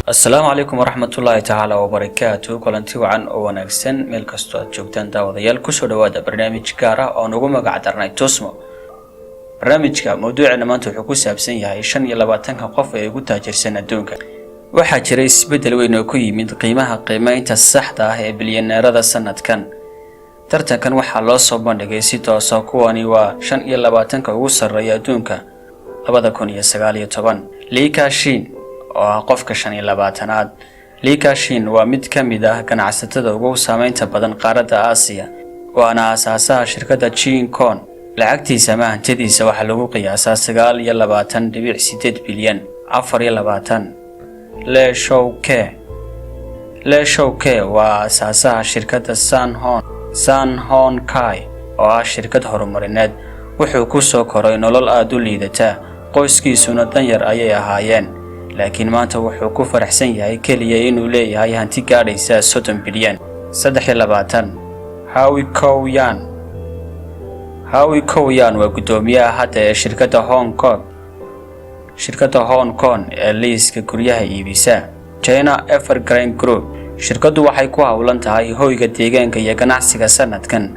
Asalaamu calaykum waraxmatullaahi tacaala wabarakaatu. Kulanti wacan oo wanaagsan meel kastoo aad joogtaan, daawadayaal. Kusoo dhawaada barnaamij gaar ah oo nugu magac darnay Tusmo. Barnaamijka mawduuceena maanta wuxuu ku saabsan yahay 25-ka qof ee ugu taajirsan adduunka. Waxaa jira isbeddel weyn oo ku yimid qiimaha qiimeynta saxda ah ee bilyaneerada sanadkan. Tartankan waxaa loo soo bandhigay si toosa. Kuwani waa 25-ka ugu sarreeya adduunka 2019. Li Ka-shing oo ah qofka 25aad. Li Ka-shing waa mid ka mid ah ganacsatada ugu saameynta badan qaaradda Aasiya, waana aasaasaha shirkadda King Kong. Lacagtiisa ama hantidiisa waxaa lagu qiyaasaa 29.8 bilyan. 24, Le Shou Ke. Le Shou Ke waa aasaasaha shirkadda Sun Hung Kai oo ah shirkad horumarineed. Wuxuu ku soo koray nolol aada u liidata, qoyskiisuna danyar ayay ahaayeen, laakiin maanta wuxuu ku faraxsan yahay keliya inuu leeyahay hanti gaadhaysa 30 bilyan. 23, Howie Cow Yan. Howie Cow Yan waa guddoomiyaha hadda ee shirkadda Hong Kong ee liiska guryaha iibisa, China Evergrande Group. Shirkaddu waxay ku howlan tahay hoyga, deegaanka iyo ganacsiga. Sanadkan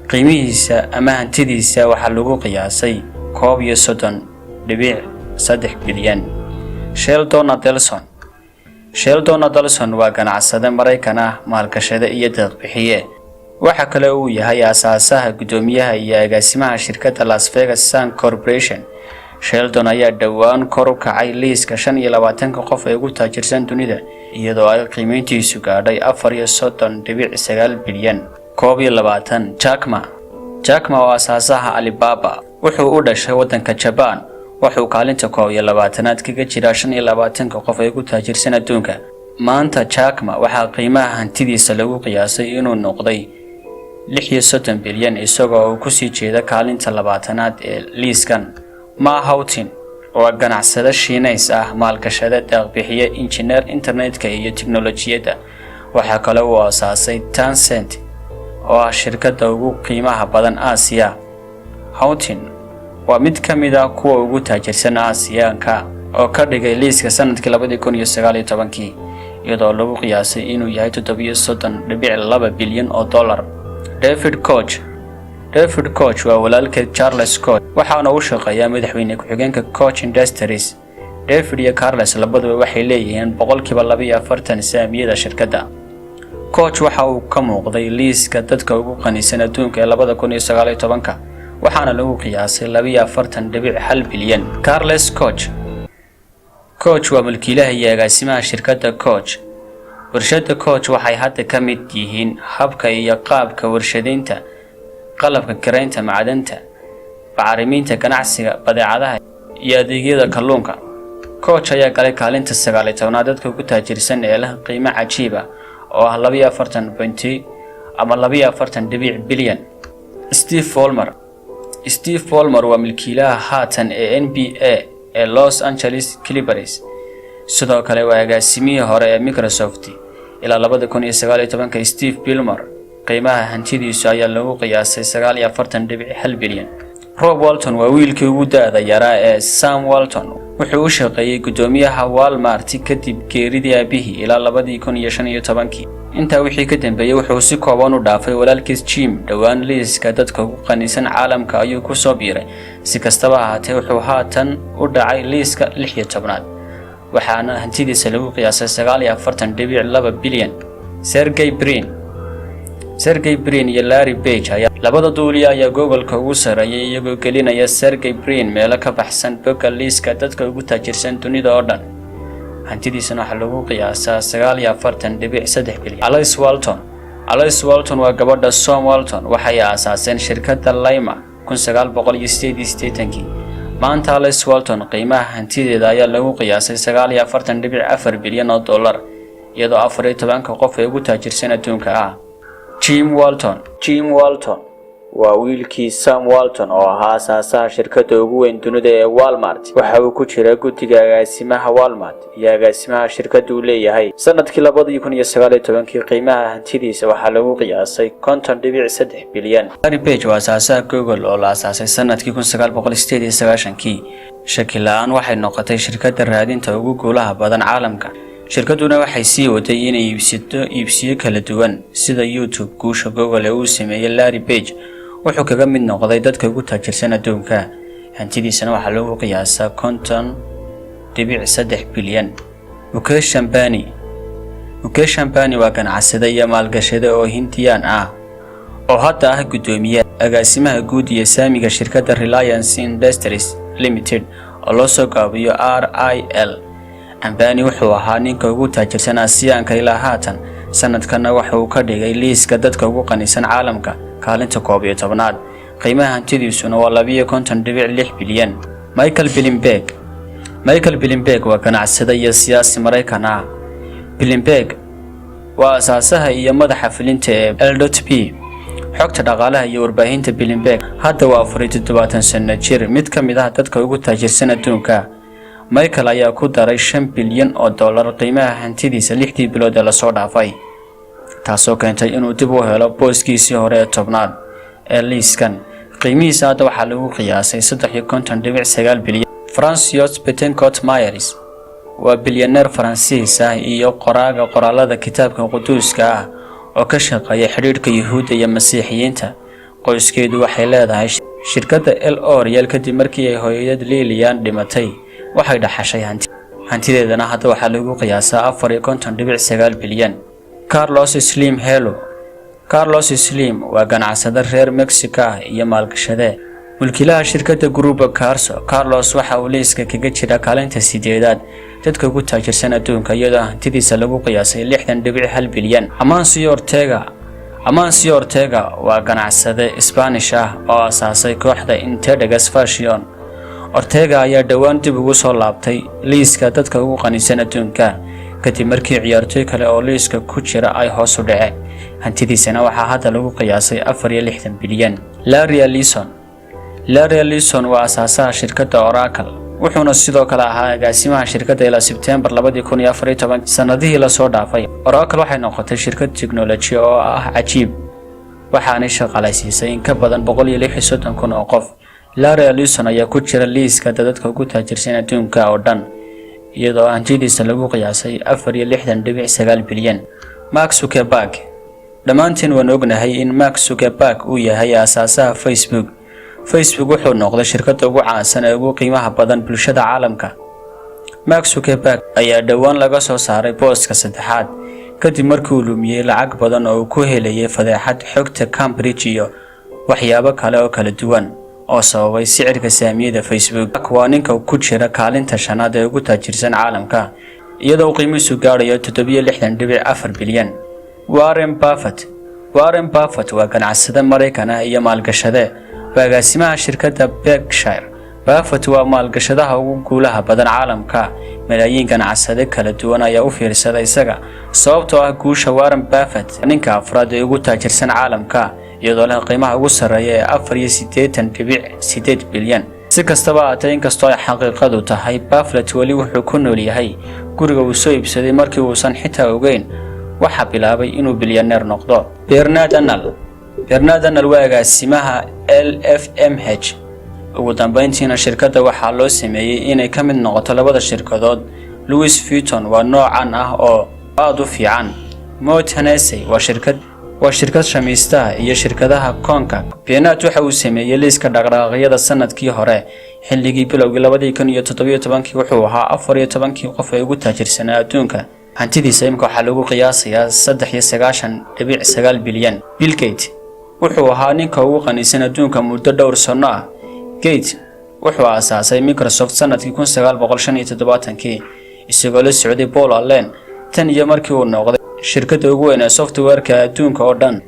qiimihiisa ama hantidiisa waxaa lagu qiyaasay 31.3 bilyan. Sheldon Adelson. Sheldon Adelson waa ganacsade Maraykan ah, maalgashade iyo deeqbixiye. Waxa kale uu yahay aasaasaha, guddoomiyaha iyo agaasimaha shirkadda Las Vegas Sands Corporation. Sheldon ayaa dhowaan kor u kacay liiska 25-ka qof ee ugu taajirsan dunida, iyadoo ay qiimeyntiisu gaadhay 34.9 bilyan. 21, Jack Ma. Jack Ma oo aasaasaha Alibaba wuxuu u dhashay waddanka Jabaan. Wuxuu kaalinta 21aad kaga jiraa 25-ka qof ee ugu taajirsan adduunka. Maanta Jack Ma waxaa qiimaha hantidiisa lagu qiyaasay inuu noqday 36 bilyan, isagoo uu kusii jeeda kaalinta 20aad ee liiskan. Ma Houghton waa ganacsade Shiinays ah, maalgashade, deeqbixiye, injineer internetka iyo tiknolojiyadda. Waxaa kale uu aasaasay Tencent oo ah shirkadda ugu qiimaha badan Aasiya. Houghton waa mid ka mid ah kuwa ugu taajirsan Aasiyaanka oo ka dhigay liiska sanadkii 2019-kii, iyadoo lagu qiyaasay inuu yahay 37.2 bilyan oo dollar. David Koch. David Koch waa walaalkeed Charles Koch, waxaana u shaqeeyaa madaxweyne ku-xigeenka Koch Industries. David iyo Charles labaduba waxay leeyihiin 42% saamiyada shirkadda. Koch waxa uu ka muuqday liiska dadka ugu qanisan adduunka ee 2019-ka, waxaana lagu qiyaasay 42.1 bilyan. Charles Koch. Koch waa mulkiilaha iyo agaasimaha shirkadda Koch. Warshadda Koch waxay hadda ka mid yihiin habka iyo qaabka warshadaynta, qalabka karaynta macdanta, bacriminta, ganacsiga badeecadaha iyo adeegyada kalluunka. Koch ayaa galay kaalinta 19aad dadka ugu taajirsan ee leh qiimo cajiib ah oo ah 42 point ama 42 dhibic bilyan. Steve Ballmer. Steve Ballmer waa milkiilaha haatan ee NBA ee Los Angeles Clippers. Sidoo kale waa agaasimihii hore ee Microsoft ilaa 2019-ka. Steve Ballmer qiimaha hantidiisu ayaa lagu qiyaasay 49.1 bilyan. Rob Walton waa wiilkii ugu da-da yaraa ee Sam Walton. Wuxuu u shaqeeyey guddoomiyaha Walmart kadib geeridii aabihii ilaa 2015-kii. Intaa wixii ka dambeeyey wuxuu si kooban u dhaafay walaalkiis Jim. Dhowaan liiska dadka ugu qanisan caalamka ayuu ku soo biiray. Si kastaba ahaatee, wuxuu haatan u dhacay liiska 16aad, waxaana hantidiisa lagu qiyaasay 49.2 bilyan. Sergey Brin. Sergey Brin iyo Larry Page ayaa labada duuliya ayaa Google-ka ugu sarreeyay, iyagoo gelinaya Sergey Brin meelo ka baxsan bogga liiska dadka ugu taajirsan dunida oo dhan. Hantidiisana waxaa lagu qiyaasaa 49.3 bilyan. Alice Walton. Alice Walton waa gabadha Sam Walton. Waxay aasaaseen shirkadda Lima 1988-kii. Maanta Alice Walton qiimaha hantideeda ayaa lagu qiyaasay 49.4 bilyan oo dollar, iyadoo 14-ka qof ee ugu taajirsan adduunka ah. Jim Walton. Jim Walton waa wiilkii Sam Walton oo ahaa aasaasaha shirkadda ugu weyn dunida ee Walmart. Waxa uu ku jiraa guddiga agaasimaha Walmart iyo agaasimaha shirkadda uu leeyahay. Sanadkii 2019-kii qiimaha hantidiisa waxaa lagu qiyaasay 50.3 bilyan. Larry Page waa aasaasaha Google oo la aasaasay sanadkii 1998-kii. Shaki la-aan waxay noqotay shirkadda raadinta ugu guulaha badan caalamka. Shirkadduna waxay sii waday inay iibsato iibsiyo kala duwan sida YouTube. Guusha Google ee uu sameeyey Larry Page wuxuu kaga mid noqday dadka ugu taajirsan adduunka. Hantidiisana waxaa lagu qiyaasaa 50.3 bilyan. Mukesh Ambani. Mukesh Ambani waa ganacsade iyo maalgashade oo Hindiyaan ah oo hadda ah guddoomiye agaasimaha guud iyo saamiga shirkadda Reliance Industries Limited, oo loo soo gaabiyo RIL. Ambani wuxuu ahaa ninka ugu taajirsan Aasiyaanka ilaa haatan. Sanadkanna waxa uu ka dhigay liiska dadka ugu qanisan caalamka kaalinta 11aad. Qiimaha hantidiisuna waa 52.6 bilyan. Michael Bloomberg. Michael Bloomberg waa ganacsade iyo siyaasi Maraykan ah. Bloomberg waa asaasaha iyo madaxa fulinta ee L.P xogta dhaqaalaha iyo warbaahinta. Bloomberg hadda waa 74 sano jir, mid ka mid ah dadka ugu taajirsan adduunka. Michael ayaa ku daray $5 bilyan qiimaha hantidiisa 6dii bilood ee lasoo dhaafay, taasoo keentay inuu dib u helo booskiisii hore ee 10aad ee liiskan. Qiimihiisa hadda waxaa lagu qiyaasay 53.9 bilyan. Francois Bettencourt Meyers waa bilyaneer Faransiis ah iyo qoraaga qoraalada Kitaabka Quduuska ah oo ka shaqeeya xidhiidhka Yuhuudda iyo Masiixiyiinta. Qoyskeedu waxay leedahay shirkadda L'Oreal. Kadib markii ay hooyadad Lilian dhimatay, waxay dhaxashay hanti. Hantideedana hadda waxaa lagu qiyaasaa 54.9 bilyan. Carlos Slim Helo. Carlos Slim waa ganacsade reer Mexico ah iyo maalgashade, mulkiilaha shirkadda Grupo Carso. Carlos waxa uu liiska kaga jira kaalinta sideedaad dadka ugu taajirsan adduunka, iyadoo hantidiisa lagu qiyaasay 60.1 bilyan. Amancio Ortega. Amancio Ortega waa ganacsade Isbaanish ah oo asaasay kooxda Inditex Fashion. Ortega ayaa dhowaan dib ugu soo laabtay liiska dadka ugu qanisan adduunka, kadib markii ciyaartoy kale oo liiska ku jira ay hoos u dhaceen. Hantidiisana waxaa hadda lagu qiyaasay 64 bilyan. Larry Ellison. Larry Ellison waa asaasaha shirkadda Oracle, wuxuuna sidoo kale ahaa agaasimaha shirkadda ilaa Sebteembar 2014. Sanadihii lasoo dhaafay, Oracle waxay noqotay shirkad tiknoloji oo ah cajiib, waxaanay shaqaalaysiisay in ka badan 136,000 oo qof. Larry Ellison ayaa ku jira liiska dadka ugu taajirsan adduunka oo dhan, iyadoo hantidiisa lagu qiyaasay 64.9 bilyan. Mark Zuckerberg. Dhammaantiin waan ognahay in Mark Zuckerberg uu yahay aasaasaha Facebook. Facebook wuxuu noqday shirkadda ugu caansan ee ugu qiimaha badan bulshada caalamka. Mark Zuckerberg ayaa dhowaan laga soo saaray booska saddexaad, kadib markii uu lumiyey lacag badan oo uu ku helayay fadeexad xogta Cambridge iyo waxyaabo kale oo kala duwan oo sababay sicirka saamiyada Facebook. Waa ninka ku jira kaalinta shanaad ee ugu taajirsan caalamka, iyadoo qiimihiisu gaadhayo 67.4 bilyan. Warren Buffett. Warren Buffett waa ganacsade Maraykan ah iyo maalgashade, waa agaasimaha shirkadda Berkshire. Buffett waa maalgashadaha ugu guulaha badan caalamka. Malaayiin ganacsade kala duwan ayaa u fiirsada isaga sababtoo ah guusha. Warren Buffett, ninka afraad ee ugu taajirsan caalamka, iyadoo leh qiimaha ugu sarreeya ee 84.8 bilyan. Si kastaba ahaatee, inkastoo ay xaqiiqadu tahay, Buffett weli wuxuu ku nool yahay guriga uu soo iibsaday markii uusan xitaa ogeyn waxaa bilaabay inuu bilyaneer noqdo. Bernard Arnault. Bernard Arnault waa agaasimaha LVMH. Ugu dambeyntiina, shirkadda waxaa loo sameeyey inay ka mid noqoto labada shirkadood. Louis Vuitton waa noocan ah oo aad u fiican. Moet Hennessy waa shirkad shamiistaha iyo shirkadaha koonka. Bernard waxa uu sameeyey liiska dhaqdhaqaaqyada sanadkii hore. Xilligii bilowgii 2017kii wuxuu ahaa 14kii qof ee ugu taajirsanaa adduunka. Hantidiisa imika waxaa lagu qiyaasayaa 93.9 bilyan. Bill Gates wuxuu ahaa ninka ugu qanisan adduunka muddo dhowr sano ah. Gates wuxuu aasaasay Microsoft sanadkii 1975kii, isagoo la socday Paul Allen. Tan iyo markii uu noqday shirkadda ugu weyn ee software-ka adduunka oo dhan.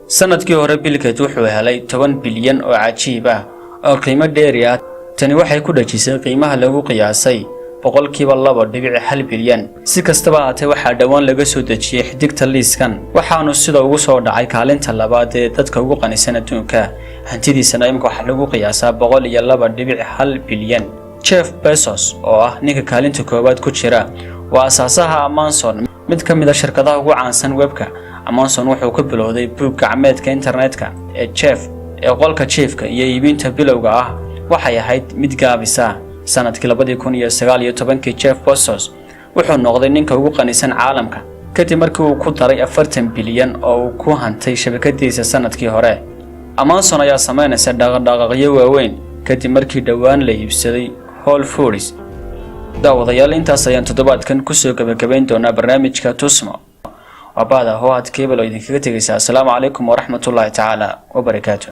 Sanadkii hore, Bill Gates wuxuu helay 10 bilyan oo cajiib ah oo qiimo dheeri ah. Tani waxay ku dhajisay qiimaha lagu qiyaasay 2.1 bilyan%. Si kastaba haatee, waxaa dhowaan laga soo dejiyey xidigta liiskan, waxaanu sida ugu soo dhacay kaalinta labaad ee dadka ugu qanisan adduunka. Hantidiisana imika waxaa lagu qiyaasaa 102.1 bilyan. Jeff Bezos, oo ah ninka kaalinta koowaad ku jira, waa asaasaha Amazon, mid ka mid a shirkadaha ugu caansan webka. Amazon wuxuu ku bilowday buug gacmeedka internetka ee Jeff ee qolka jiifka, iyo iibinta bilowga ah waxay ahayd mid gaabisa. Sanadkii 2019kii, Jeff Bezos Wuxuu noqday ninka ugu qanisan caalamka kadib markii uu ku daray 40 bilyan oo uu ku hantay shabakadiisa sanadkii hore. Amazon ayaa samaynaysa dhaqdhaqaaqyo waaweyn kadib markii dhowaan la iibsaday Whole Foods. Daawadayaal, intaas ayaan toddobaadkan kusoo gebagabayn doonaa barnaamijka Tusmo. Waa bahda Hohad Cable oo idinkaga tegaysa. Asalaamu calaykum waraxmatullaahi tacaala wabarakaatu.